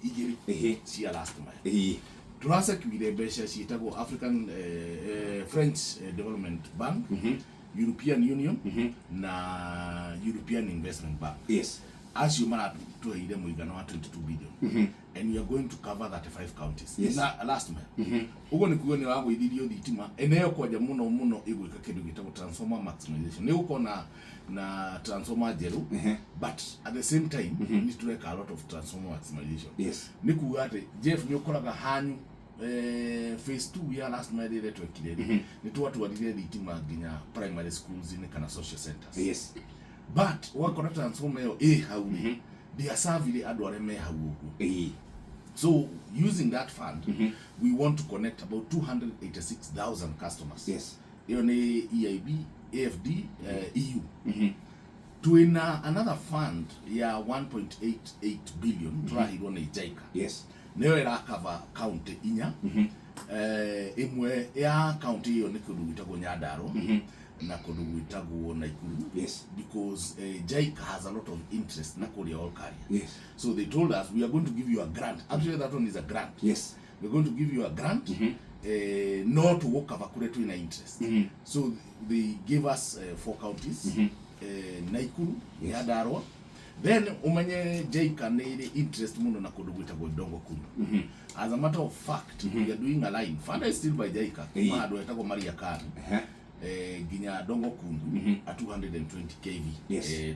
Igĩrĩ cia last mile. Tũrasecuire mbeca ciĩtagwo African French Development Bank, European Union na European Investment Bank. Acio maratũheire mũigana wa 22 billion and we are going to cover 35 counties na last mile. Ũguo nĩ kuga nĩ wagũithirio thitima ĩneo kwanja mũno mũno ĩgwĩka kĩndũ gĩtagwo transformer maximization, nĩ gũkorwo na transformer njerũ, but at the same time nĩ tũreka a lot of transformer maximization. Nĩ kuga atĩ, Jeff, nĩ ũkoraga hanyu phase 2 ya last mile ĩrĩa twekire rĩ, nĩ twatwarire thitima nginya primary schools inĩ kana social centers, but ũgakora transformer ĩyo ĩ hau rĩ, ndĩacavire andũ arĩa me hau ũguo. So using that fund, we want to connect about 286,000 customers. Ĩyo nĩ EIB, AFD, EU. Twĩna another fund ya 1.88 billion tũraheirwo nĩ JICA. Nĩyo ĩrakava county inya. Ĩmwe ya county ĩyo nĩ kũndũ gwĩtagwo Nyandarua na kũndũ gwĩtagwo Nakuru, because JICA has a lot of interest na kũrĩa Olkaria. So they told us, "We are going to give you a grant." Actually, that one is a grant. "We're going to give you a grant no tũgũkava kũrĩa twĩna interest." So they gave us four counties, Nakuru, Nyandarua. Then umenye JICA nĩ ĩrĩ interest mũno na kũndũ gwĩtagwo Ndongo Kundu. As a matter of fact, we are doing a line funded still by JICA kuma handũ hetagwo Mariakani nginya Ndongo Kundu, a 220 kV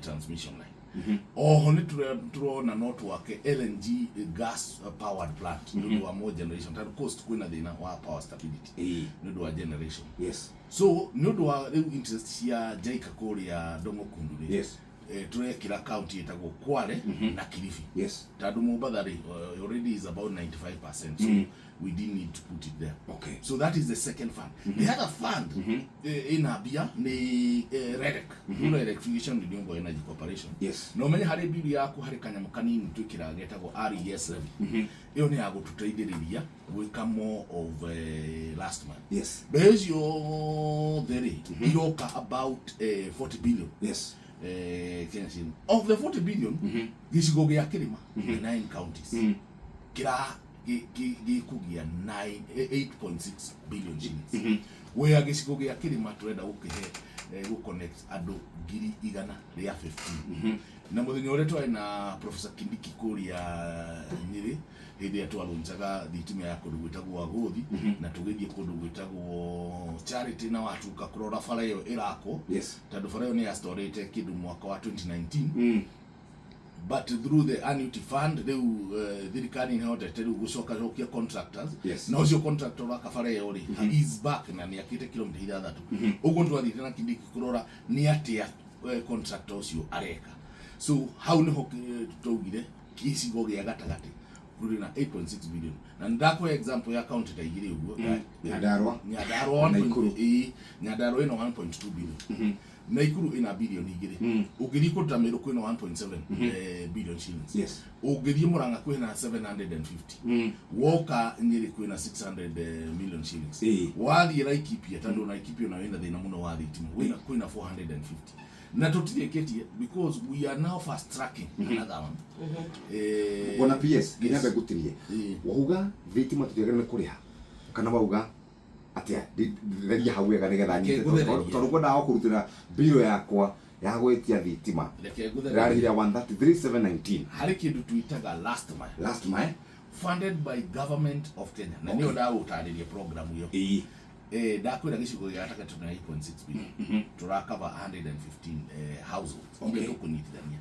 transmission line. Oho nĩ tũrona no twake LNG gas powered plant nĩ ũndũ wa more generation, tondũ coast kwĩna thĩna wa power stability nĩ ũndũ wa generation. So nĩ ũndũ wa rĩu interest cia JICA kũrĩa Ndongo Kundu rĩ, tũrekĩra county ĩtagwo Kwale na Kilifi, tondũ Mombatha rĩ, already is about 95%, so we didn't need to put it there. So that is the second fund. The other fund ĩna mbia nĩ REREC, Rural Electrification Renewable Energy Corporation. Na ũmenye harĩ mbiri yaku harĩ kanyamũ kanini twĩkĩraga getagwo RES levy. Ĩyo nĩ ya gũtũteithĩrĩria gwĩka more of last mile. Mbeca ciothe rĩ, iroka about 40 billion Kenya shilling. Of the 40 billion, gĩcigo gĩa kĩrĩma, the nine counties, kĩra gĩkũgĩa 9 8.6 billion shillings, where gĩcigo gĩa kĩrĩma tũrenda gũkĩhe gũconnect andũ 115,000. Na mũthenya ũrĩa twarĩ na Professor Kindiki kũrĩa Nyĩrĩ, hĩndĩ ĩrĩa twarunjaga thitima ya kũndũ gwĩtagwo Agũthi na tũgĩthiĩ kũndũ gwĩtagwo Charity na Watuka kũrora bara ĩyo ĩrakwo, tondũ bara ĩyo nĩ yastorĩte kĩndũ mwaka wa 2019, but through the annuity fund rĩu thirikari nĩ hotete rĩu gũcoka cokia contractors, na ũcio contractor ũraka bara ĩyo rĩ is back na nĩ akĩte kilomita 6. Ũguo nĩ twathiĩte na Kindiki kũrora nĩ atĩa contractor ũcio areka. So hau nĩho twaugire gĩcigo gĩa gatagatĩ kũrĩ na 8.6 billion, na nĩ ndakũhe example ya county ta igĩrĩ ũguo. Nyandarua. Nyandarua. Na Nakuru. Ĩĩ, Nyandarua ĩna 1.2 billion, Naikuru ĩna bilioni 2. Ũngĩthiĩ kũndũ ta Meru kwĩna 1.7 billion shillings. Ũngĩthiĩ Murang'a kwĩna 750. Woka Nyĩrĩ kwĩna 600 million shillings. Wathiĩ Laikipia, tondũ Laikipia ona wĩna thĩna mũno wa thitima, kwĩna 450. Na tũtirĩkĩtie because we are now fast tracking another one. Bwana PS, nginya ngũtirie. Wauga thitima tũtiagĩrĩirwo nĩ kũrĩha kana wauga atia? Theria hau wega nĩgetha nyite. Reke ngũthererie. Tondũ ngwendaga kũrutĩra mbiro yakwa ya gwĩtia thitima. Reke ngũthererie. Ndĩrarĩhire 133,719. Harĩ kĩndũ twĩtaga last mile Last mile funded by Government of Kenya, na nĩyo ndagũtarĩria program ĩyo. Ndakwĩra gĩcigo gĩa gatagatĩ na 8.6 billion tũrakava 115 households iria tũkũnyitithania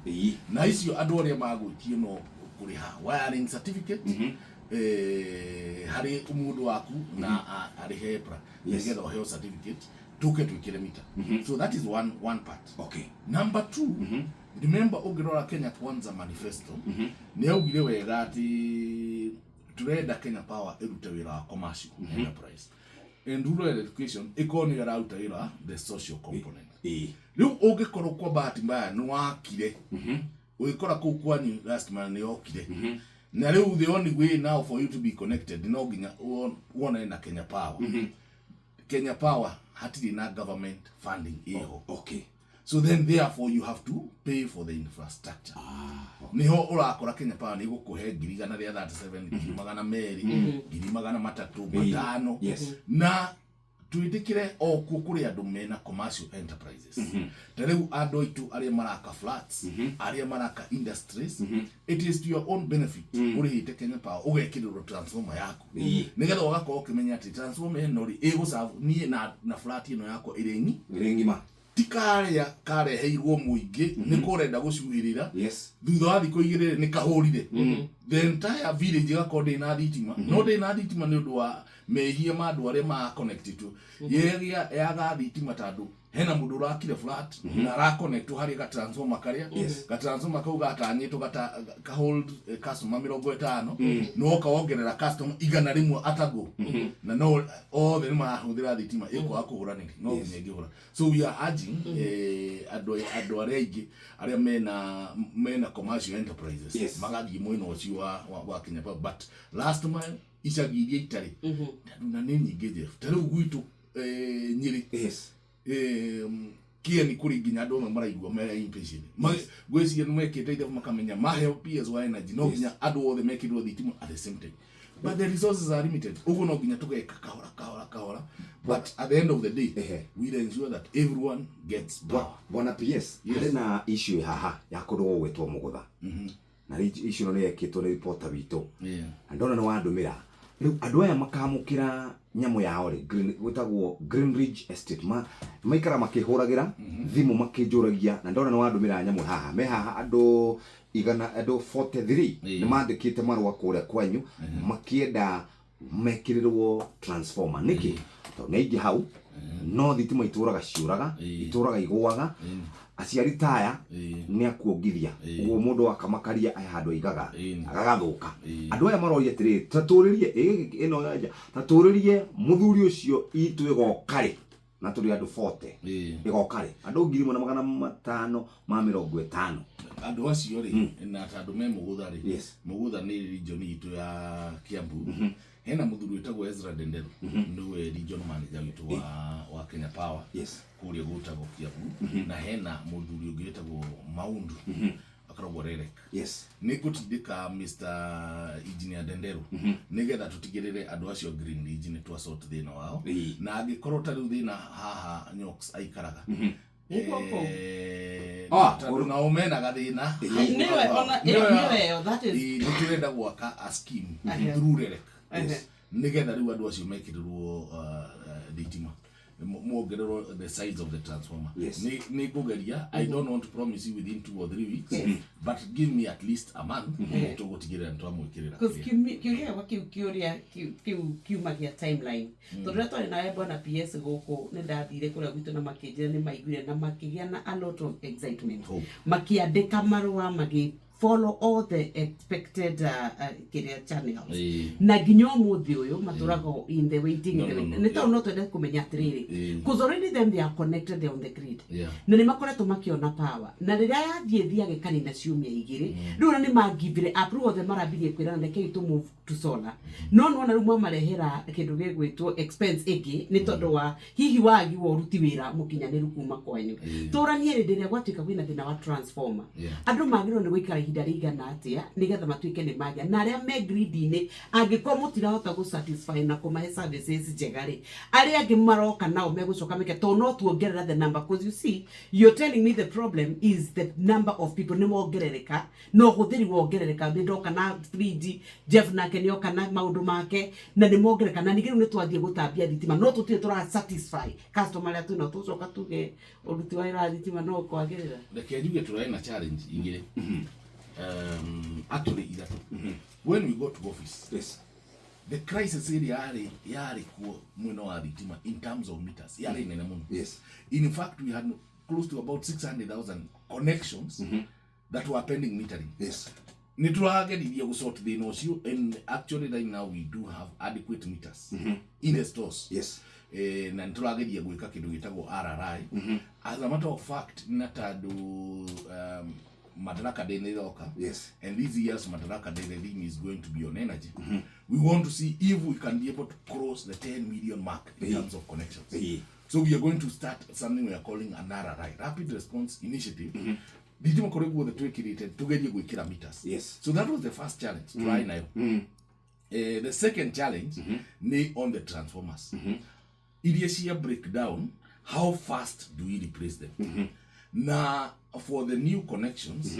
na icio. Andũ arĩa magwĩtio no kũrĩha wiring certificate harĩ mũndũ waku na arĩhe EPRA nĩgetha ũheo certificate, tũke twĩkĩre mita. So that is one part. Number two, remember ũngĩrora Kenya Kwanza manifesto, nĩ augire wega atĩ turenda Kenya Power ĩrute wĩra wa commercial enterprise and rural electrification ĩkorwo nĩyo ĩraruta wĩra wa the social component. Rĩu ũngĩkorwo kwa bahati mbaya nĩ wakire, ũgĩkora kũu kwanyu last mile nĩ yokire, na rĩu the only way now for you to be connected no nginya wonane na Kenya Power. Kenya Power hatirĩ na government funding ĩho. So then therefore you have to pay for the infrastructure. Niho urakora Kenya Power nĩ ĩgũkũhe 137,000, 200,000, 300,000, 500. Na twĩtĩkĩre o kuo kũrĩ andũ mena commercial enterprises, ta rĩu andũ aitũ arĩa maraka flats, arĩa maraka industries. It is to your own benefit ũrĩhĩte Kenya Power ũgekĩrĩrwo transformer yaku, nĩgetha ũgakorwo ũkĩmenya atĩ transformer ĩno rĩ ĩgũserve niĩ na flat ĩno yakwa ĩrĩ ng'i Ĩrĩ ng'ima. Ti karĩa kareheirwo mũingĩ nĩ kũrenda gũcuhĩrĩra. Thutha wa thikũ 2 nĩ kahũrire the entire village ĩgakorwo ndĩ na thitima, no ndĩ na thitima nĩ ũndũ wa mehia ma andũ arĩa ma connected yegĩa yaga thitima, tondũ hena mũndũ ũrakire flat na araconnectwo harĩ ga transformer karĩa ga transformer kau gatanyĩtwo gata ka hold customer 50, no kawongerera customer 100 atago, na no othe nĩ marahũthĩra thitima ĩkwaga kũhũra nĩkĩ no nginya ĩngĩhũra. So we are urging andũ arĩa aingĩ arĩa mena commercial enterprises magathiĩ mwena ũcio wa Kenya Power. But last mile, icagi iria itarĩ, tondũ na nĩ nyingĩ, Jeff, ta rĩu gwitũ Nyĩrĩ, Kieni, kũrĩ nginya andũ amwe maraigua me impatient. Ngwĩciria nĩ mekĩte ithabu makamenya maheo PS wa energy no nginya andũ othe mekĩrwo thitima at the same time, but the resources are limited. Ũguo no nginya tũgeka kahora kahora kahora, but at the end of the day we'll ensure that everyone gets power. Bwana PS, harĩ na issue haha ya kũndũ gũgwĩtwo Mũgũtha, na issue ĩno nĩ yekĩtwo nĩ reporter witũ, na ndona nĩ wandũmĩra. Rĩu andũ aya makamũkĩra nyamũ yao rĩ, green, gwĩtagwo Green Ridge Estate, maikara makĩhũragĩra thimũ makĩnjũragia, na ndona nĩ wandũmĩra nyamũ haha. Me haha andũ igana, andũ 43 nĩ mandĩkĩte marũa kũrĩa kwanyu makĩenda mekĩrĩrwo transformer. Nĩkĩ? Tondũ nĩ aingĩ hau, no thitima itũraga ciũraga, itũraga igũaga, aciari taya nĩ akuongithia. Ũguo mũndũ akamakaria he handũ aigaga agagathũka. Andũ aya maroria atĩrĩrĩ, tatũrĩrie ĩno yanja, tatũrĩrie mũthuri ũcio itũ ĩgoka rĩ, na tũrĩ andũ 40. Ĩgoka rĩ? Andũ 1550. Andũ acio rĩ, na tondũ me Mũgũtha rĩ, Mũgũtha nĩ region itũ ya Kiambu. Hena mũthuri wĩtagwo Ezra Denderu, nĩwe region manager witũ wa Kenya Power kũrĩa gwĩtagwo Kiambu, na hena mũthuri ũngĩ wĩtagwo Maundu, akoragwo Rerek. Nĩ ngũtindĩka Mr Engineer Denderu nĩgetha tũtigĩrĩre andũ acio Green Ridge nĩ twasort thĩna wao. Na angĩkorwo ta rĩu thĩna haha Nyox aikaraga, Nĩkuo kũu. Ah, tondũ nao mena gathĩna. Nĩwe ona nĩwe ĩyo, that is. Ĩĩ, nĩ tũrenda gwaka a scheme through REREC nĩgetha rĩu andũ acio mekĩrĩrwo thitima, muongererwo the size of the transformer. Nĩ ngũgeria. I don't want to promise you within 2 or 3 weeks, but give me at least a month, tũgũtigĩrĩra nĩ twamwĩkĩrĩra Because kĩrĩa. Kĩũria gĩakwa kĩu, kĩũria kĩu kiumagia timeline, tondũ rĩrĩa twarĩ nawe bwana PS gũkũ, nĩ ndathire kũrĩa gwitũ na makĩnjĩra nĩ maiguire na makĩgĩa na a lot of excitement, makĩandĩka marũa, magĩ follow all the expected kĩrĩa channels, na nginya ũmũthĩ ũyũ matũraga in the waiting, No, in the no, waiting. no, Nĩ tondũ no twende kũmenya atĩrĩrĩ, 'cause already them they are connected, they are on the grid, na nĩ makoretwo makĩona power, na rĩrĩa yathiĩ thiage kanina ciumia 2, rĩu ona nĩ mangivire up. Rĩu othe marambirie kwĩrana, rekei tũ move to solar. No nĩwona rĩu mwamarehera kĩndũ gĩgwĩtwo expense ĩngĩ, nĩ tondũ wa hihi wagi wa ũruti wĩra mũkinyanĩru kuma kwanyu. Tũranie, hĩndĩ ĩrĩa gwatuĩka kwĩna thĩna wa transformer, andũ magĩrĩirwo nĩ gũikara ihinda rĩigana atĩa nĩgetha matuĩke nĩ magĩa? Na arĩa me grid-inĩ, angĩkorwo mũtirahota gũ satisfy na kũmahe services njega rĩ, arĩa angĩ maroka nao megũcoka meke tondũ no tuongerera the number? 'Cause you see, you're telling me the problem is the number of people nĩ mongerereka na ũhũthĩri wongerereka. Nĩ ndoka na fridge, Jeff nake nĩ oka na maũndũ make na nĩ mongerereka, na ningĩ rĩu nĩ twathiĩ gũtambia thitima, no tũtirĩ tũra satisfy customer arĩa twĩnao. Tũcoka tuge ũruti wa wĩra wa thitima no kwagĩrĩra. Reke njuge tũrarĩ na challenge igĩrĩ, actually ithatũ. When we got to office, the crisis ĩrĩa yarĩ kuo mwena wa thitima in terms of meters yarĩ nene mũno. In fact, we had close to about 600,000 connections that were pending metering. Nĩ tũrageririe gũsort thĩna ũcio, and actually right now we do have adequate meters in the stores. Na nĩ tũrageria gwĩka kĩndũ gĩtagwo RRI. As a matter of fact, na tondũ Madaraka Day nĩ ĩroka, and this year's Madaraka Day, the theme is going to be on energy, we want to see if we can be able to cross the 10 million mark in terms of connections. So we are going to start something we are calling an RRI, Rapid Response Initiative. Thitima kũrĩ guothe twĩkĩrĩte tũgerie gwĩkĩra meters. So that was the first challenge tũrarĩ nayo. The second challenge nĩ on the transformers iria cia breakdown, how fast do we replace them? Na for the new connections,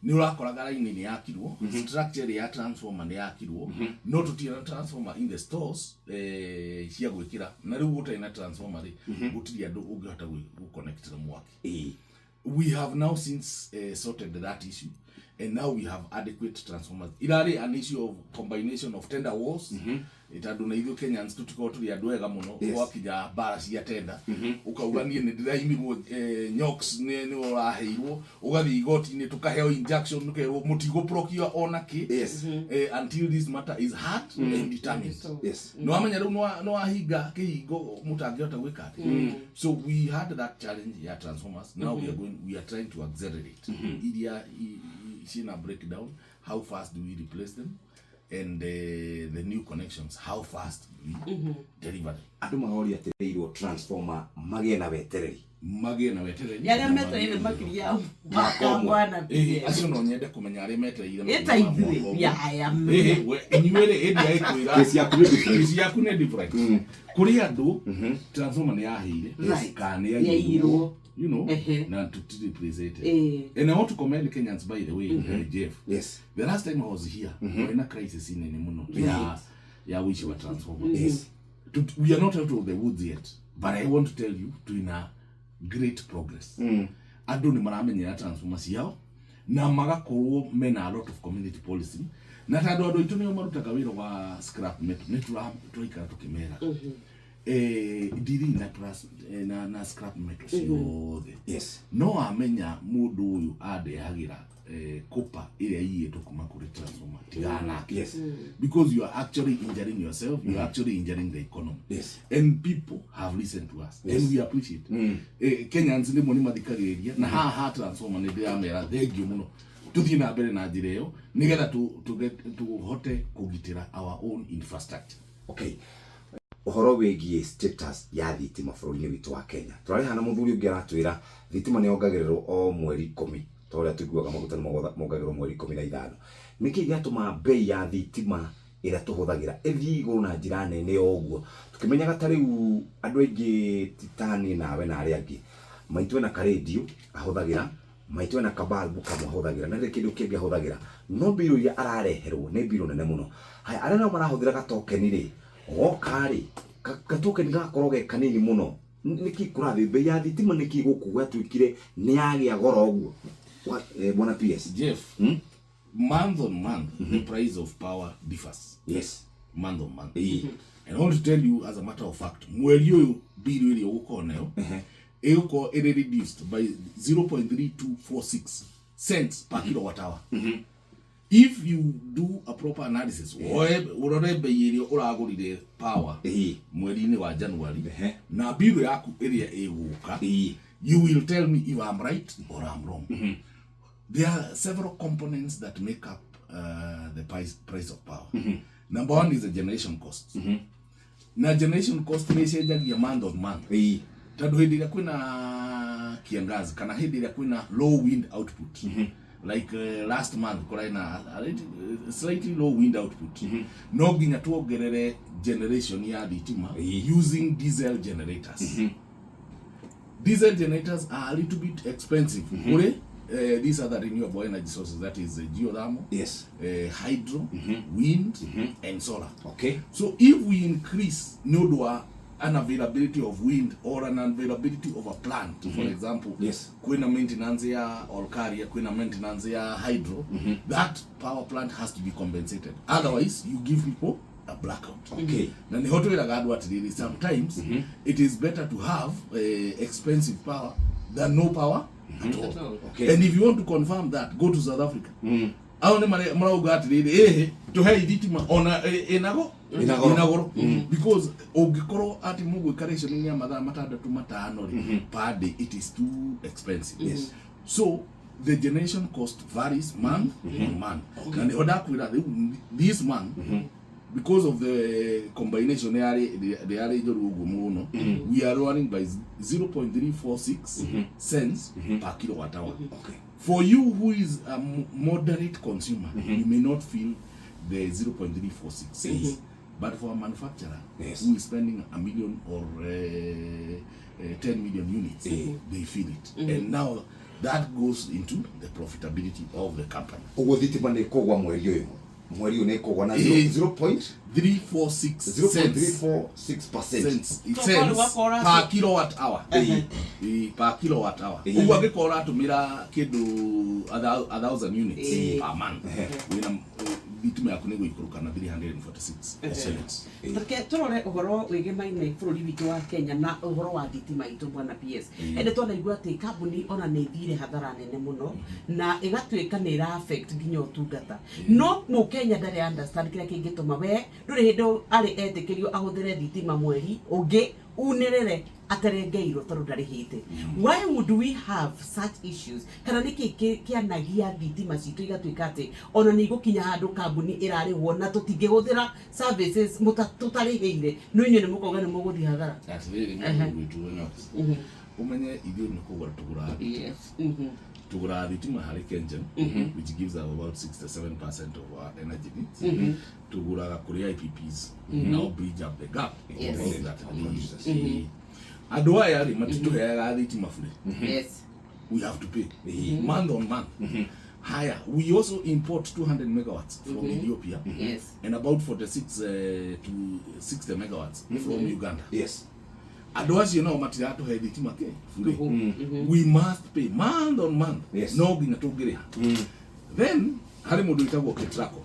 nĩ ũrakoraga raini nĩ yakirwo, structure ĩrĩa ya transformer nĩ yakirwo, no tũtirĩ na transformer in the stores cia gwĩkĩra. Na rĩu gũtarĩ na transformer rĩ, gũtirĩ andũ ũngĩhota gũconnect na mwaki. We have now since sorted that issue, and now we have adequate transformers. Irarĩ an issue of combination of tender wars, tondũ na ithuĩ Kenyans tũtikorwo tũrĩ andũ ega mũno. Gwakinya mbara cia tender, ũkauga niĩ nĩ ndĩraimirwo, nyox nĩ ũraheirwo, ũgathiĩ igoti-inĩ, tũkaheo injunction, tũkerwo mũtigũ ona kĩ until this matter is heard and determined. Nĩ wamenya rĩu nĩ wahinga kĩhingo mũtangĩhota gwĩka atĩ. So we had that challenge ya transformers. Now we are trying to accelerate iria ciĩna breakdown, how fast do we replace them, and the new connections, how fast do we deliver them. Andũ magoria atĩrĩirwo transformer magĩe na wetereri. Magĩe na wetereri. Arĩa na metereire magĩe- makĩria ya Mwaka mwaka ũmwe. bwana. Acio no nyende kũmenya arĩa metereire ĩta makĩria ma ithuĩ mwaka ũmwe. yaya. We, inyuĩ rĩ, ĩndĩ ĩkwĩra Kesi yaku nĩ different. Kesi yaku nĩ different. Kũrĩ andũ transformer nĩ yahĩire kana nĩ Yaiyirwo. yaiyirwo na tũtireplace. And I want to commend Kenyans, by the way, Jeff. The last time I was here, kwarĩ na crisis nene mũno ya ũici wa transformer. We are not out of the woods yet, but I want to tell you twina great progress. Andũ nĩ maramenyera transformer ciao na magakorwo mena a lot of community policing, na tondũ andũ aitũ nĩo marutaga wĩra wa scrap metal, nĩ tũraikara tũkĩmera ndiri na, plus, na scrap metal ciothe. No amenya mũndũ ũyũ andehagĩra copper ĩrĩa iyĩtwo kuma kũrĩ transformer, tigana nake, because you are actually injuring yourself, you are actually injuring the economy. And people have listened to us and we appreciate. Kenyans nĩ mo nĩ mathikagĩrĩria, na haha ha transformer nĩ ndĩramera thengio mũno, tũthiĩ na mbere na njĩra ĩyo nĩgetha tũhote kũgitĩra our own infrastructure. Okay, ũhoro wĩgiĩ status ya thitima bũrũri-inĩ witũ wa Kenya, tũrarĩ na mũthuri ũngĩ aratwĩra thitima nĩ yongagĩrĩrwo o mweri 10, ta ũrĩa tũiguaga maguta nĩ mongagĩrĩrwo mweri 15. Nĩkĩ gĩatũma mbei ya thitima ĩrĩa tũhũthagĩra ĩthiĩ igũrũ na njĩra nene o ũguo, tũkĩmenyaga ta rĩu andũ aingĩ ti ta niĩ nawe na arĩa angĩ, maitũ ena karendio ahũthagĩra, maitũ ena kabalbu kamwe ahũthagĩra, na ndĩrĩ kĩndũ kĩngĩ ahũthagĩra, no mbirũ iria arareherwo nĩ mbirũ nene mũno. Haya, arĩa nao marahũthĩra gatokeni rĩ, goka rĩ, gatokeni gagakorwo ge kanini mũno. Nĩkĩ kũrathiĩ mbei ya thitima, nĩkĩ gũkũ gwatuĩkire nĩ yagĩa goro ũguo? Bwana PS? Jeff, month on month the price of power differs. Month on month. And I want to tell you, as a matter of fact, mweri ũyũ bill ĩrĩa ũgũkorwo nayo ĩgũkorwo ĩrĩ reduced by 0.3246 cents per kilowatt hour. If you do a proper analysis, woe ũrore bei ĩrĩa ũragũrire power mweri-inĩ wa January na bill yaku ĩrĩa ĩgũka, you will tell me if I'm right or I'm wrong. There are several components that make up the price of power. Number one is the generation cost. Na generation cost nĩ ĩcenjagia month on month, tondũ hĩndĩ ĩrĩa kwĩna kiangazi kana hĩndĩ ĩrĩa kwĩna low wind output, like last month kũrarĩ na slightly low wind output, no nginya tuongerere generation ya thitima using diesel generators. Diesel generators are a little bit expensive kũrĩ these other renewable energy sources, that is geothermal, hydro, wind and solar. So if we increase nĩ ũndũ wa an availability of wind or an availability of a plant, for example, kwĩna maintenance ya Olkaria, kwĩna maintenance ya hydro, that power plant has to be compensated, otherwise you give people a blackout. Na niho twĩraga andũ atĩrĩrĩ, sometimes it is better to have expensive power than no power at all. At all. And if you want to confirm that, go to South Africa. Ao nĩ marauga atĩrĩrĩ, ĩhĩ, tũhei thitima ona ĩnago Ĩna goro. Ĩna goro, because ũngĩkorwo atĩ mũgwĩka rationing ya mathaa matandatũ matano rĩ per day, it is too expensive. So the generation cost varies month on month, na nĩho ndakwĩra rĩu this month Because of the combination yarĩ yarĩ njũru ũguo mũno, we are running by 0.346 cents per kilowatt hour. For you who is a moderate consumer, you may not feel the 0.346 cents, but for a manufacturer who is spending a million or 10 million units, they feel it, and now that goes into the profitability of the company. Ũguo thitima nĩ ĩkũgwa mweri ũyũ, mweri ũyũ nĩ ĩkũgwa na 0.346 cents. 0.346%. Cents. So, Cents wakora per kilowatt hour. Per kilowatt hour. Ũguo angĩkorwo ũratũmĩra kĩndũ 1,000 units per month, wĩna thitima yaku nĩ gũikũrũka na 346 cents. Reke tũrore ũhoro wĩgemaine bũrũri witũ wa Kenya na ũhoro wa thitima itũ, bwana PS. Ĩndĩ twanaigua atĩ kambuni ona nĩ ithire hathara nene mũno na ĩgatuĩka nĩ ĩra affect nginya ũtungata, no mũkenya ndarĩ understand kĩrĩa kĩngĩtũma we ndũrĩ hĩndĩ arĩ etĩkĩrio ahũthĩre thitima mweri ũngĩ unĩrĩre aterengeirwo tondũ ndarĩhĩte. Why would we have such issues? Kana nĩkĩ kĩanagia thitima citũ igatuĩka atĩ ona nĩ igũkinya handũ kambuni ĩrarĩhwo na tũtingĩhũthĩra services tũtarĩhĩire, no inyuĩ nĩ mũkauga nĩ mũgũthiĩ hathara? Atĩrĩrĩ, mũndũ gwitũ Enoch, ũmenye ithuĩ nĩ kũgũra tũgũraga thitima. Tũgũraga thitima harĩ KenGen, which gives us about 67% of our energy needs. Tũgũraga kũrĩ IPPs, now bridge up the gap. Of that need. Andũ aya rĩ, matitũheaga thitima bure. We have to pay month on month. Haya, we also import 200 megawatts from Ethiopia and about 46 to 60 megawatts from Uganda. Andũ acio nao matiratũhe thitima kĩ bure. We must pay month on month. No nginya tũngĩrĩha. Then harĩ mũndũ wĩtagwo Ketraco.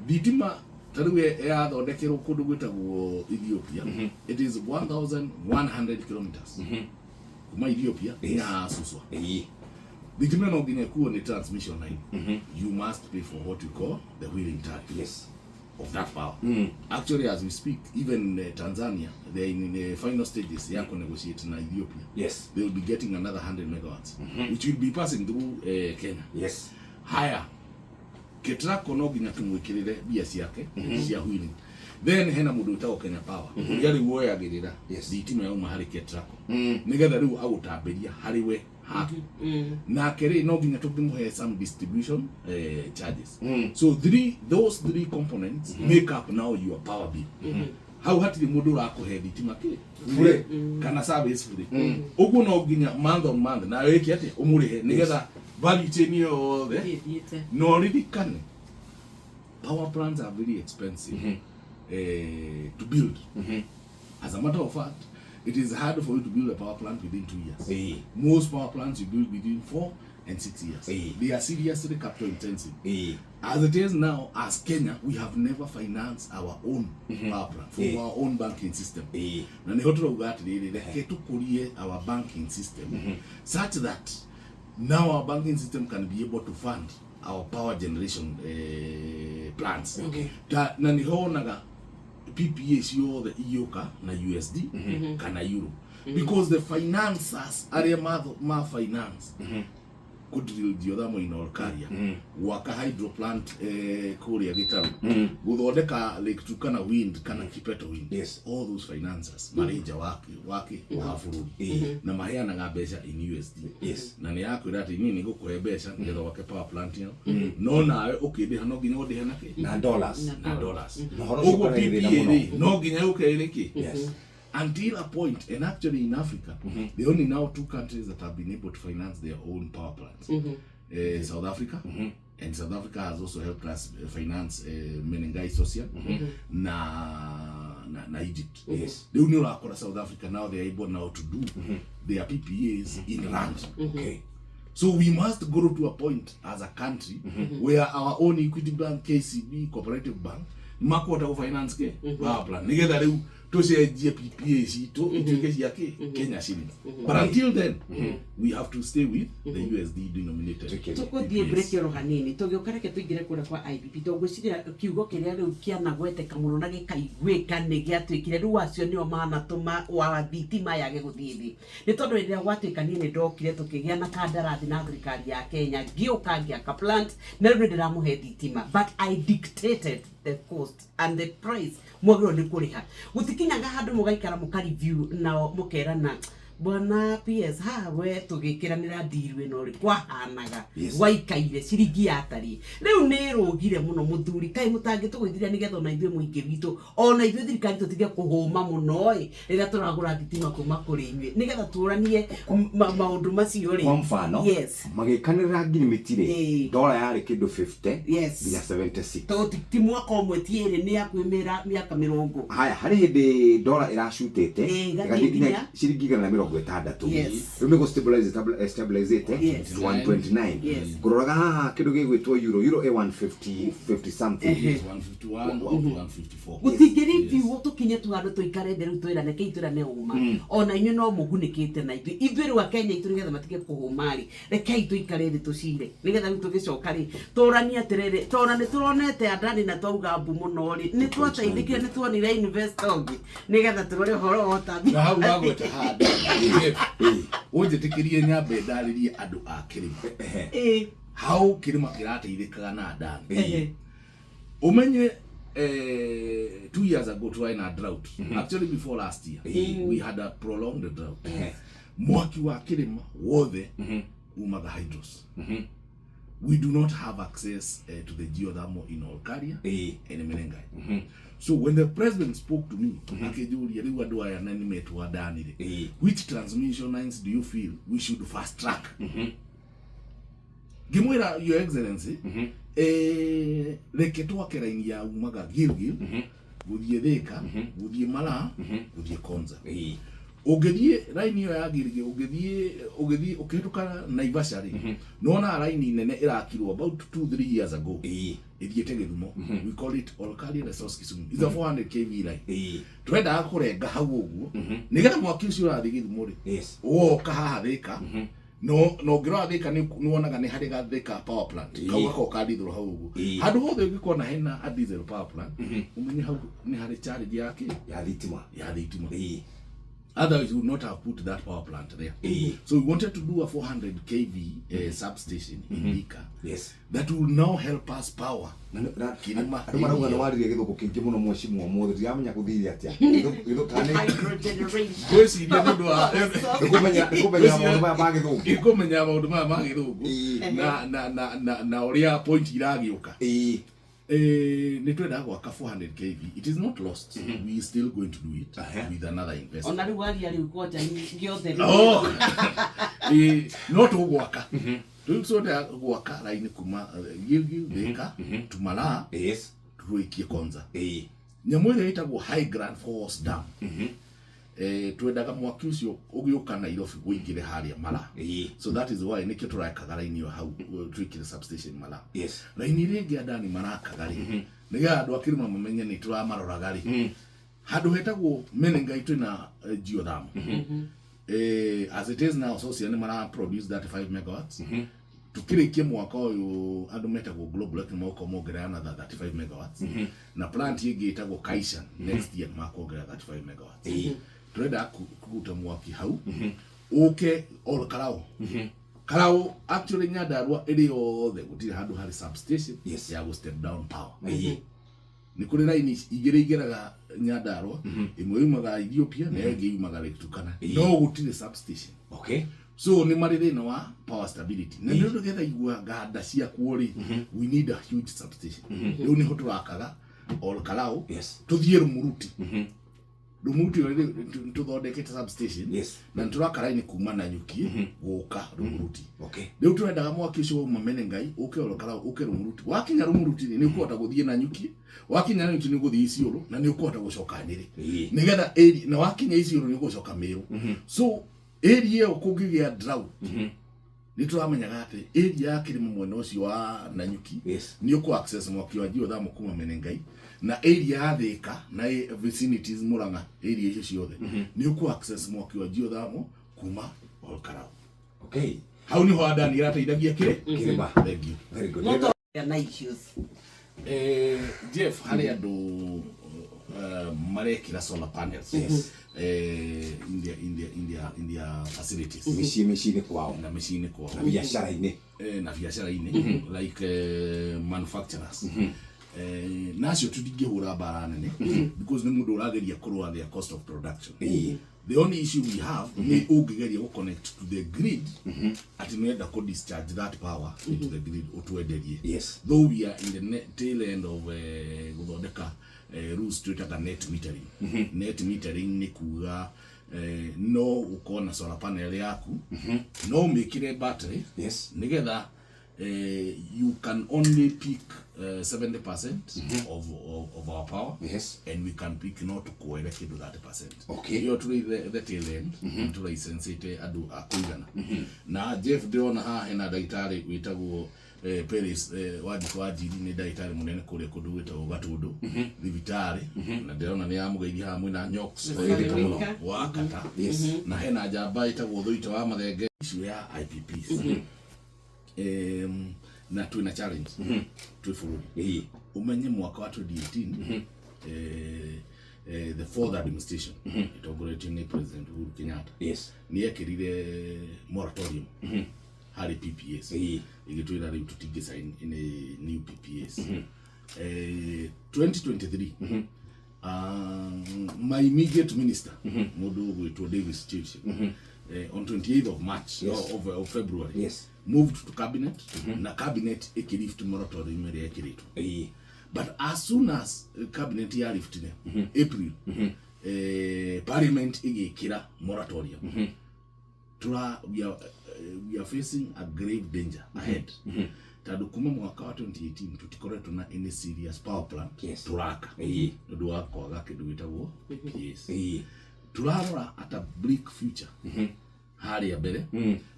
Thitima ta rĩu yathondekerwo kũndũ gwĩtagwo Ethiopia, it is 1100 kilometers kuma Ethiopia nginya Suswa. Thitima no nginya ĩkuo nĩ transmission line. You must pay for what you call the wheeling tariff of that power. Actually, as we speak, even Tanzania, they're in the final stages ya negotiate na Ethiopia. They will be getting another 100 megawatts, which will be passing through Kenya. Haya, Ketraco no nginya tumwikirire mbia ciake cia wheeling. Then hena mũndũ wĩtagwo Kenya Power, ũrĩa rĩu woyagĩrĩra thitima yauma harĩ Ketraco nĩgetha rĩu agũtambĩria harĩ we haku. Nake rĩ, no nginya tũngĩmũhe some distribution charges. So those three components make up now your power bill. Hau hatirĩ mũndũ ũrakũhe thitima kĩ Bure. kana service bure. Ũguo no nginya month on month nawe ĩke atĩa, ũmũrĩhe nĩgetha value chain yothe. Thiĩte. No ririkane, power plants are very expensive to build. As a matter of fact, it is hard for you to build a power plant within 2 years. Most power plants you build between 4 and 6 years. They are seriously capital intensive. As it is now, as Kenya, we have never financed our own power plant from our own banking system. Na nĩho tũrauga atĩrĩrĩ, reke tũkũrie our banking system such that now our banking system can be able to fund our power generation plants. Na nĩho wonaga PPA ciothe igĩũka na USD kana euro, because the financers arĩa ma finance kũdrill geothermal in Olkaria, gwaka hydro plant kũrĩa Gĩtarũ, gũthondeka Lake Turkana wind kana Kipeto wind, all those financers marĩ nja wake wa bũrũri na maheanaga mbeca in USD. Na nĩ yakwĩra atĩ niĩ nĩ ngũkũhe mbeca nĩgetha wake power plant ĩno, no nawe ũkĩndĩha no nginya ũndĩhe na kĩ? Na dollars. Na dollars. Na ũhoro ũcio Ũguo ũkoragwo thĩna PPA mũno. rĩ, no nginya yũke ĩrĩ kĩ? Until a point, and actually in Africa, there are only now two countries that have been able to finance their own power plants. South Africa, and South Africa has also helped us finance Menengai Social, na Egypt. Rĩu nĩ ũrakora South Africa now they are able now to do their PPAs in rand. So we must go to a point as a country where our own Equity Bank, KCB, Cooperative Bank, makuhota finance ke power plant. Nigetha rĩu Tũcenjie PPA citũ ituĩke cia kĩ Kenya shilling, but until then we have to stay with the USD denominated. Tuĩke- Tũkũthiĩ break oro hanini, tũgĩũka reke tũingĩre kũrĩa kwa IPP, tondũ ngwĩciria kiugo kĩrĩa rĩu kĩanagweteka mũno na gĩkaiguĩka nĩ gĩatuĩkire rĩu acio nĩo manatũma wa thitima yage gũthiĩ thĩ, nĩ tondũ rĩrĩa gwatuĩka niĩ nĩ ndokire tũkĩgĩa na kandarathi na thirikari ya Kenya, ngĩũka ngĩaka plant na rĩu nĩ ndĩramũhe thitima, but I dictated the cost and the price mwagĩrĩirwo nĩ kũrĩha. Gũtikinyaga handũ mũgaikara mũka review nao mũkerana, "Bwana PS, haha we tũgĩkĩranĩra ndiru ĩno rĩ, kwahanaga gwaikaire ciringi yatariĩ, rĩu nĩ ĩrũgire mũno. Mũthuri, kaĩ mũtangĩtũgũithĩria nĩgetha ona ithuĩ mũingĩ witũ, ona ithuĩ thirikari, tũtige kũhũma mũno ĩ rĩrĩa tũragũra thitima kuma kũrĩ inyuĩ, nĩgetha tũranie maũndũ macio rĩ?" Kwa mfano, magĩkanĩrĩra ngirimiti rĩ, dola yarĩ kĩndũ 50 nginya 76. To ti mwaka ũmwe, ti ĩrĩ, nĩ hakuhĩ mĩaka 40. Haya, harĩ hĩndĩ dola ĩracutĩte ĩgathiĩ ĩgathiĩ nginya ciringi 160. Rĩu nĩ gũ stabilize to 129. Ngũroraga haha kĩndũ gĩgwĩtwo euro ĩ 150 50 something. Yes, 151 up to 154. Gũtingĩribĩwo tũkinye tu handũ tũikare thĩ rĩu twĩrane, kei twĩrane ũma, ona inyuĩ no mũgunĩkĩte na ithuĩ, ithuĩ rĩu Akenya itũ, nĩgetha matige kũhũma rĩ, rekei tũikare thĩ tũcire, nĩgetha rĩu tũgĩcoka rĩ tũranie atĩrĩrĩ, tona nĩ tũronete Adani na twauga mbu mũno rĩ, nĩ twateithĩkire, nĩ tuonire investor ũngĩ, nĩgetha tũrore ũhoro wa ũtambi. Na hau wagweta handũ, Jeff, ũnjĩtĩkĩrie nyambe ndarĩrie andũ a kĩrĩma hau kĩrĩma kĩrateithĩkaga na Adani. Umenye 2 years ago twarĩ na drought. Actually, before last year we had a prolonged drought. Mwaki wa kĩrĩma wothe umaga hydros. We do not have access to the geothermal in Olkaria and Menengai. So when the president spoke to me, akĩnjũria, "Rĩu andũ aya na nĩmetwo Adani rĩ, which transmission lines do you feel we should fast track?" Ngĩmwĩra, "Your Excellency, reke twake raini ya umaga Gilgil gũthiĩ Thika, gũthiĩ Malaa, gũthiĩ Konza." Ũngĩthiĩ raini ĩyo ya Gilgil, ũgĩthiĩ ũkĩhĩtũka Naivasha rĩ, nĩwonaga raini nene ĩrakirwo about 2-3 years ago ĩthiĩte Gĩthumo. We call it Olkaria Resource Kisumu. It's a 400 kV line. Twendaga kũrenga hau ũguo nĩgetha mwaki ũcio ũrathiĩ Gĩthumo rĩ, woka haha Thika. No ũngĩrora Thika, nĩ wonaga nĩ harĩ ga Thika power plant. Kau gakoragwo ka diesel hau ũguo. Handũ hothe ũngĩkona hena a diesel power plant, ũmenye hau nĩ harĩ charge ya kĩ? Ya thitima. Ya thitima. Otherwise we would not have put that power plant there. So we wanted to do a 400 kV substation in Thika that will now help us power Na Kirima. Andũ marauga nĩ waririe gĩthũngũ kĩingĩ mũno, mwecimu ũmũthĩ ndiramenya gũthire atĩa. Kana Hydro generation. Ngwĩciria nĩ ũndũ wa nĩ kũmenya maũndũ maya ma gĩthũngũ. Ngũmenya maũndũ maya ma gĩthũngũ na ũrĩa point iragĩũka. Nĩ twendaga gwaka 400 kV. It is not lost. We are still going to do it with another investment. Ona rĩu waria rĩu kwanja gĩothe. Oh. No tũgwaka rĩu, twenda gwaka raini kuma Gilgil, Thika to Malaa, tũrĩkie Konza. Nyamũ ĩrĩa ĩtagwo High Grand Falls Dam, twendaga mwaki ũcio ũgĩũka Nairobi ũingĩre harĩa Malaa. So that is why nĩkĩo tũrakaga raini ĩyo hau, twĩkĩre substation Malaa. Raini ĩrĩa ĩngĩ Adani marakaga rĩ, nĩgetha andũ a kĩrĩma mamenye nĩ tũramaroraga rĩ, handũ hetagwo Menengai twĩna geothermal. As it is now, Sosia nĩ mara produce 35 megawatts. Tukĩrĩkie mwaka ũyũ, andũ metagwo Global nĩ moka mongerera another 35 megawatts, na plant ĩngĩ ĩtagwo Kaishan next year nĩ makuongerera 35 megawatts. Tũrenda kũruta mwaki hau ũke Ol Kalou. Karau, actually Nyandarua ĩrĩ yothe gũtirĩ handũ harĩ substation ya gũ step down power. Nĩ kũrĩ raini igĩrĩ igeraga Nyandarua, ĩmwe yumaga Ethiopia na ĩyo ĩngĩ yumaga Lake Turkana, no gũtirĩ substation. So nĩ marĩ thĩna wa power stability, na nĩ ũndũ getha igua nganda ciakuo rĩ, we need a huge substation. Rĩu nĩho tũrakaga Ol Kalou, tũthiĩ Rumuruti. Rumuruti rĩ, tũthondekete substation na nĩ tũraka raini kuma Nanyuki gũka Rumuruti. Rĩu tũrendaga mwaki ũcio wauma Menengai ũke Ol Kalou, ũke Rumuruti. Wakinya Rumuruti rĩ, nĩ ũkũhota gũthiĩ Nanyuki. Wakinya Nanyuki, nĩ ũgũthiĩ Isiolo na nĩ ũkũhota gũcoka Nyĩrĩ, nĩgetha area, na wakinya Isiolo nĩ ũgũcoka Meru. So area ĩyo kũngĩgĩa drought, Nĩ tũramenyaga atĩ area ya kĩrĩma mwena ũcio wa Nanyuki nĩ ũkũ access mwaki wa geothermal kuma Menengai, na area ya Thika na vicinities Murang'a, area icio ciothe nĩ ũkũ access mwaki wa geothermal kuma Olkarau. Hau niho Adani ĩrateithagia kĩrĩ Kĩrĩma. Thank you. Very good. No to na issues. Jeff, harĩ andũ marekĩra solar panels in their facilities. Mĩciĩ-inĩ kwao. Na mĩciĩ-inĩ kwao. Na biacara-inĩ. Na biacara-inĩ, like manufacturers. Nacio tũtingĩhũra mbara nene because nĩ mũndũ ũrageria kũrũa their cost of production. The only issue we have nĩ ũngĩgeria gũ connect to the grid atĩ nĩwenda kũ discharge that power into the grid ũtwenderie. Though we are in the tail end of gũthondeka rules twĩtaga net metering. Net metering nĩ kuga no ũkorwo na solar panel yaku, no ũmĩkĩre battery nĩgetha you can only pick 70% of our power and we can pick no tukuoere kĩndũ 30%. Iyo tũrĩ the tail end mm tũraicensĩte andũ a kũigana. Na Jeff, ndĩrona haha hena ndagĩtarĩ wĩtagwo Peris Wanjikũ wa Njiri, nĩ ndagĩtarĩ mũnene kũrĩa kũndũ gwĩtagwo Gatũndũ thibitarĩ, na ndĩrona nĩ yamũgeithia haha mwĩna Nyox. Wĩthĩka mũno. Wa kata. Na hena njamba ĩtagwo Thũita wa Mathenge, issue ya IPPs. Na twĩna challenge twĩ bũrũri. Ũmenye mwaka wa 2018, the fourth administration ĩtongoretio nĩ President Uhuru Kenyatta nĩ ekĩrire moratorium harĩ PPAs, ĩgĩtwĩra rĩu tũtingĩ sign any new PPAs. 2023, my immediate minister, mũndũ ũgwĩtwo Davis Chirchir, on 28th of March, of February, moved to cabinet, na cabinet ĩkĩlift moratorium ĩrĩa ĩkĩrĩtwo. But as soon as cabinet yaliftire April, parliament ĩgĩkĩra moratorium. Tura we are facing a grave danger ahead tondũ kuma mwaka wa 2018 tũtikoretwo na any serious power plant turaka nĩ ũndũ wa kwaga kĩndũ gĩtagwo PPAs. Turarora at a bleak future harĩa mbere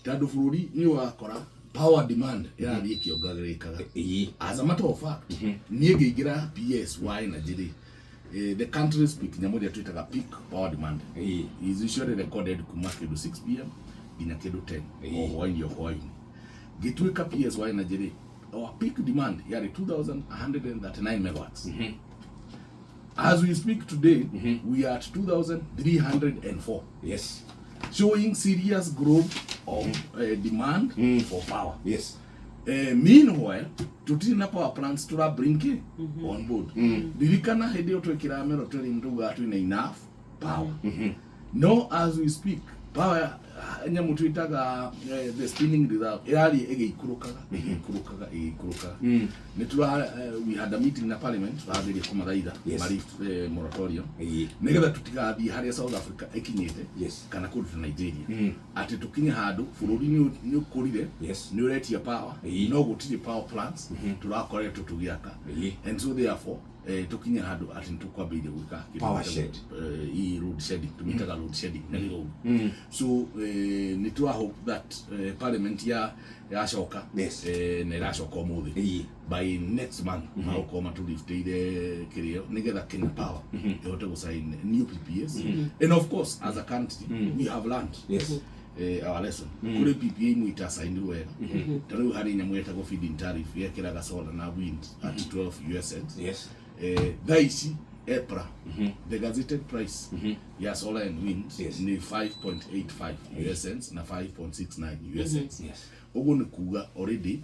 tondũ bũrũri nĩ ũrakora power demand ĩrathiĩ ĩkĩongagĩrĩkaga. As a matter of fact, niĩ ngĩingĩra PS wa energy rĩ, the country's peak, nyamũ ĩrĩa twĩtaga peak power demand, is usually recorded kuma kĩndũ 6 p.m. nginya kĩndũ 10 o hwainĩ o hwainĩ. Ngĩtuĩka PS wa energy rĩ, our peak demand yarĩ 2139 megawatts. As we speak today, we are at 2304, showing serious growth of demand for power. Meanwhile, tutiri na power plants tura bring on board. Ririkana hĩndĩ ĩyo twekĩraga moratorium tugaga twĩna enough power. No as we speak, power, nyamũ twĩtaga the spinning reserve, ĩrathiĩ ĩgĩikũrũkaga, ĩgĩikũrũkaga, ĩgĩikũrũkaga. Nĩ tura we had a meeting na parliament, tũrageria kũmathaitha malift moratorium nĩgetha tũtigathiĩ harĩa South Africa ĩkinyĩte kana kũndũ ta Nigeria, atĩ tũkinye handũ bũrũri nĩ ũkũrire, nĩ ũretia power, no gũtirĩ power plants tũrakoretwo tũgĩaka. And so therefore, tũkinye handũ atĩ nĩ tũkwambĩrĩria gwĩka kĩndũ Power gĩtagwo, shed. Load shedding, tũmĩtaga load shedding na gĩthũngũ. So nĩ tũra hope that parliament ya yacoka, na ĩracoka ũmũthĩ, by next month magũkorwo matũliftĩire kĩrĩo nĩgetha Kenya Power ĩhote gũsign new PPAs. And of course, as a country, we have learned our lesson. Kũrĩ PPA imwe itacainirwo wega, ta rĩu harĩ nyamũ ĩtagwo feed-in tariff yekĩraga solar na wind at 12 US cents. Thaa ici EPRA, the gazetted price ya solar and wind nĩ 5.85 US cents na 5.69 US cents. Ũguo nĩ kuga already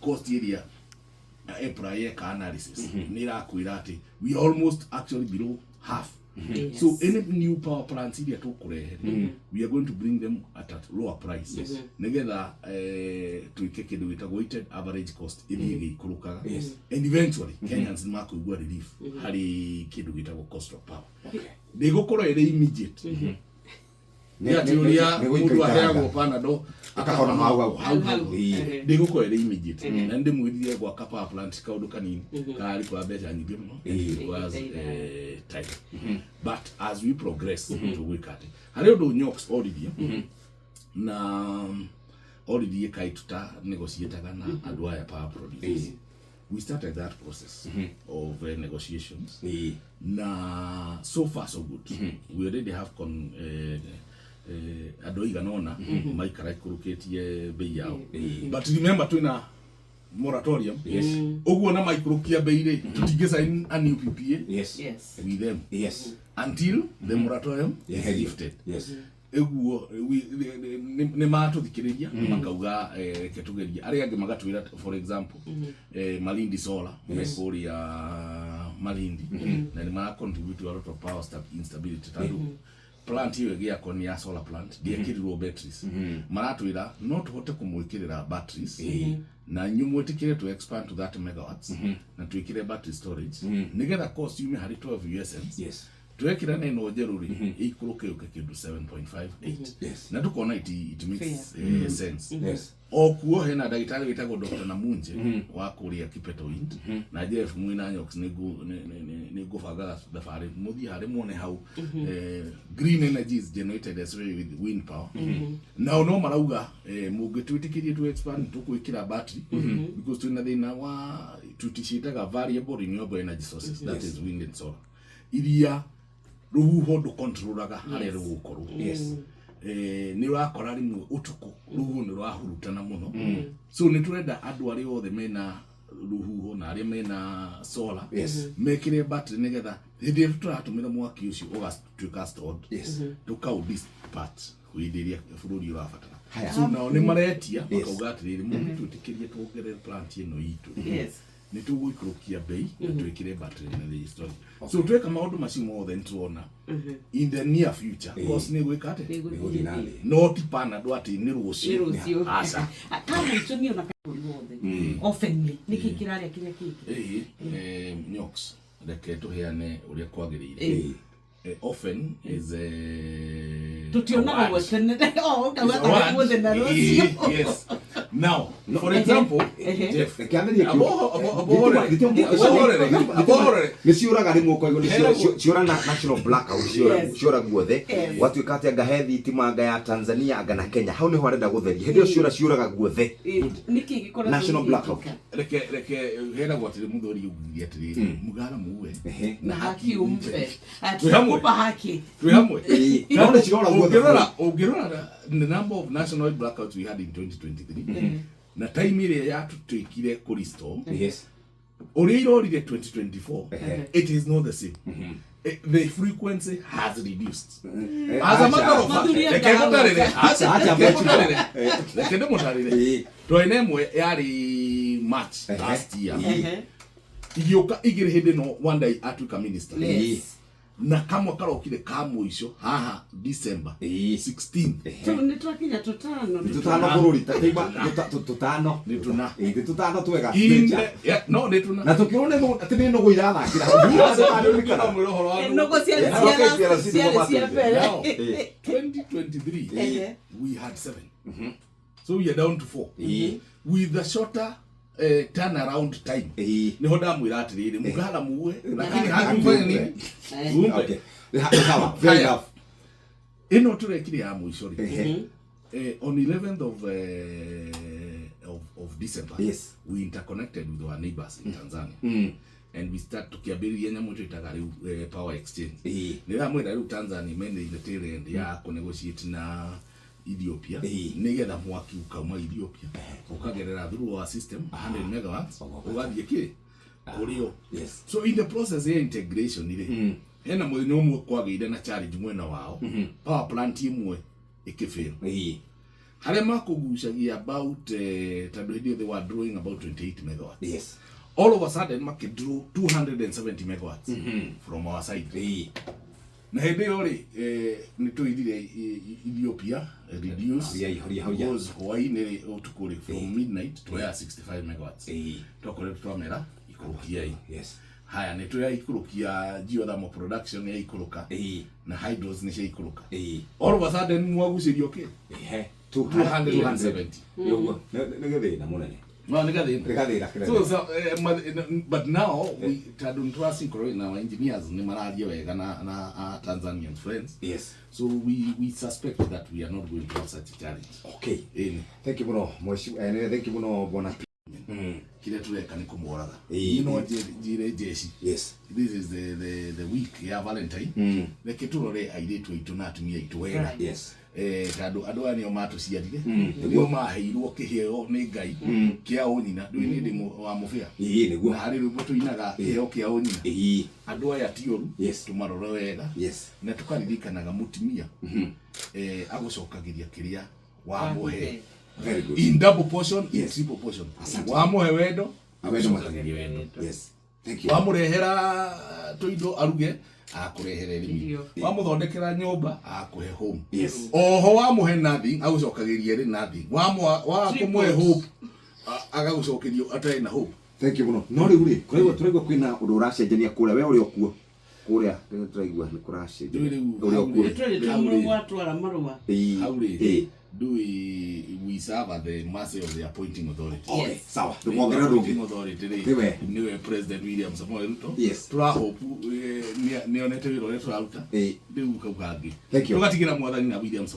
cost ĩrĩa EPRA yeka analysis nĩ ĩrakwĩra atĩ we are almost actually below half. So any new power plants iria tũkũrehe, we are going to bring them at a lower price nĩgetha twĩke kĩndũ gĩtagwo weighted average cost ĩthiĩ ĩgĩikũrũkaga, and eventually Kenyans nĩ makũigua relief harĩ kĩndũ gĩtagwo cost of power. Ndĩgũkorwo ĩrĩ immediate, nĩ atĩ ũrĩa Nĩ mũndũ gũikaikaraga. aheagwo Panadol Akahona hau hau. Hau hau. Ndĩgũkorwo ĩrĩ immediate, na ndĩmwĩrire gwaka power plant kaũndũ kanini kararĩ kwa mbeca nyingĩ mũno and it requires time, but as we progress tũgwĩka atĩ harĩ ũndũ Nyox oririe na Oririe kaĩ tuta negotiataga na andũ aya power producers. We started that process of negotiations. Na so far so good. We already have con andũ aigana ũna maikara ikũrũkĩtie bei yao, but remember twĩna moratorium. Ũguo na maikũrũkia bei rĩ, tũtingĩ sign a new PPA with them until the moratorium is lifted. Ĩguo nĩ matũthikĩrĩria makauga, reke tũgerie. Arĩa angĩ magatwĩra, for example, Malindi Solar me kũrĩa Malindi na nĩ mara contribute to a lot of power instability tondũ plant ĩyo ĩgĩakwo nĩ ya solar plant, ndĩekĩrirwo batteries. Maratwĩra no tũhote kũmwĩkĩrĩra batteries na inyuĩ mwĩtĩkĩre to expand to 30 megawatts na twĩkĩre battery storage nĩgetha cost yume harĩ 12 US cents, twekĩra na ĩno njerũ rĩ, ĩikũrũke yũke kĩndũ 7.58. Na tukona it makes sense. O kuo hena ndagĩtarĩ wĩtagwo Dr. Namunje wa kũrĩa Kipeto Wind na Jeff mwĩna Nyox, nĩ ngũbangaga thabarĩ mũthiĩ harĩ muone hau green energy is generated as well with wind power. Nao no marauga, mũngĩtwĩtĩkĩrie tu expand, tũkwĩkĩra battery because twĩna thĩna wa tũticiĩtaga variable renewable energy sources, that is wind and solar, iria rũhuho ndũkontrolaga harĩa rũgũkorwo. Nĩ ũrakora rĩmwe ũtukũ rũhuho nĩ rũrahurutana mũno, so nĩ tũrenda andũ arĩa othe mena rũhuho na arĩa mena solar mekĩre battery nĩgetha hĩndĩ ĩrĩa tũratũmĩra mwaki ũcio ũgatuĩka stored, tũkau dispatch hĩndĩ ĩrĩa bũrũri ũrabatara. Haya. So nao nĩ maretia makauga atĩrĩrĩ, mũngĩtwĩtĩkĩrie tuongerere plant ĩno itũ, nĩ tũgũikũrũkia bei na twĩkĩre battery na the storage. So tweka maũndũ macio mothe, nĩ tũrona in the near future cost nĩ gwĩka atĩ Nĩgũthiĩ na thĩ. No ti panado atĩ nĩ rũciũ. Nĩ rũciũ. Aca. Kamũico niĩ ona kabũrũri wothe openly nĩkĩ kĩrarĩa kĩrĩa kĩngĩ? Ĩĩ, Nyox, reke tũheane ũrĩa kwagĩrĩire. Often is a Tũtionaga a word. guotene o ũkauga Is a tarĩ word. guothe na rũciũ. Yes. Now, for example, Jeff, Kĩambĩrĩria Abohorere, abohorere. Nĩ ciũraga rĩmwe ũkaigua nĩ ciũra national blackout, ciũra ciũra guothe. Gwatuĩka atĩ anga he thitima anga ya Tanzania anga na Kenya, hau nĩho arenda gũtheria hĩndĩ ĩyo ciũra ciũraga guothe. Nĩkĩ gĩkoretwo National blackout. gĩgĩkĩka? Reke heragwo atĩrĩ, mũthuri ugire atĩrĩrĩ, mugara muwe na haki umpe. Twĩ hamwe. Tutakupa haki. Twĩ hamwe. Ĩĩ. No nĩ cirora guothe. Ũngĩrora the number of national blackouts we had in 2023 na time ĩrĩa yatũtuĩkire kũ restore, ũrĩa irorire 2024, it is not the same. The frequency has reduced. As a matter of fact, Mathuri reke anga ngũtarĩre, aca, Acha, reke acha. ngũtarĩre. Reke ndĩmũtarĩre. Twarĩ na ĩmwe yarĩ March last year, igĩũka igĩrĩ hĩndĩ ĩno Wandai atuĩka minister, na kamwe karokire ka mũico haha December 16. Tu nĩ twakinya tũtano. Nĩ tũtano bũrũri ta taima tũtano. Nĩ tũna. Ĩĩ, nĩ tũtano twega. In Nature. yeah, no nĩ tũna. Na tũkĩrwo nĩ atĩ nĩ nũgũ irathakĩra hau. Mwĩra ũhoro wa nũgũ. Nũgũ ciarĩ Yeah, cia okay, last- ciarĩ ciarĩ cia mbere. Now, 2023 we had seven, so we are down to four with the shorter turnaround time. Niho ndamwĩra atĩrĩrĩ, mũgara muwe lakini hakufanya nini? Umpe. Okay. Nĩ sawa. Fair Haya. enough. Ĩno tũrekire ya mũico rĩ, on 11th of December, we interconnected with our neighbors in Tanzania and we start tukiambĩrĩria nyamũ twĩtaga rĩu power exchange. Nĩ ndamwĩra rĩu Tanzania mene in the tail end ya kũnegotiate na Ethiopia nĩgetha mwaki ukauma Ethiopia ũkagerera through our system 100 megawatts ũgathiĩ kĩ kũrĩ o. So in the process ya integration rĩ, hena mũthenya ũmwe kwagĩire na challenge mwena wao, power plant ĩmwe ĩkĩfail harĩa makũgucagia about, tondũ hĩndĩ ĩyo they were drawing about 28 megawatts. All of a sudden makĩdraw 270 megawatts from our side. Na hĩndĩ ĩyo rĩ, nĩ tũithire Ethiopia reduce Horia, horia, horia. because hwaĩ-inĩ rĩ, ũtukũ rĩ, from midnight twoyaga 65 megawatts. Twakoretwo twamera ikũrũkiai. Haya, nĩ tũyaikũrũkia, geothermal production yaikũrũka na hydros nĩ ciaikũrũka. All of a sudden mwagucĩrio kĩ? Ehe. 270. Nĩguo. Nĩ gĩthĩna mũnene. No nĩ gathĩna. Nĩ gathĩna kĩnene. So, but now we tondũ nĩ tũrasynchronize na our engineers nĩ mararia wega na our Tanzanian friends. So we suspect that we are not going to have such a challenge. Okay. Ĩni. Thank you muno mheshimiwa, thank you muno bwana. Kĩrĩa tũreka nĩ kũmoraga. Ĩĩ. Niĩ no njĩre jeshi. This is the week ya Valentine. Reke tũrore airĩtu aitũ na atumia aitũ wega. Tondũ andũ aya nĩo matũciarire, nĩo maheirwo kĩheo nĩ Ngai kĩa ũnyina. Ndũĩ nĩ ndĩ wa mũbĩa Ĩĩ, nĩguo. Na harĩ rwĩmbo tũinaga, kĩheo kĩa ũnyina. Andũ aya ti ũru. Tũmarore wega na tũkaririkanaga mũtumia agũcokagĩria kĩrĩa wamũhe. Very good. In double portion, in triple portion. Asante. Wamũhe wendo, Wendo. agũcokagĩria wendo. Yes, thank you. Wamũrehera tũindo aruge, akũrehere irio. Irio. Wamũthondekera nyũmba, akũhe home. Oho wamũhe nothing, agũcokagĩria rĩ nothing. Wa Triple. kũmũhe hope, agagũcokeria atarĩ na hope. Thank you muno. No rĩu rĩ, kũraigua, tũraigua kwĩna ũndũ ũracenjania kũrĩa, we ũrĩ okuo kũrĩa, tũraigua nĩ kũracenjania. Ndũĩ rĩu Ũrĩ hau okuo. rĩ- Twĩrĩ hau rĩ- twatwara marũa. Hau rĩ, we serve at the mercy of the appointing authority. Okay, sawa, ndũkongerera ũndũ ũngĩ. Appointing authority rĩ, Nĩwe. Nĩwe President William Samoei Ruto. Tũrahope nĩonete wĩra ũrĩa tũraruta. Rĩu kau kangĩ Thank you. tũgatigĩra mwathani na William Samoei.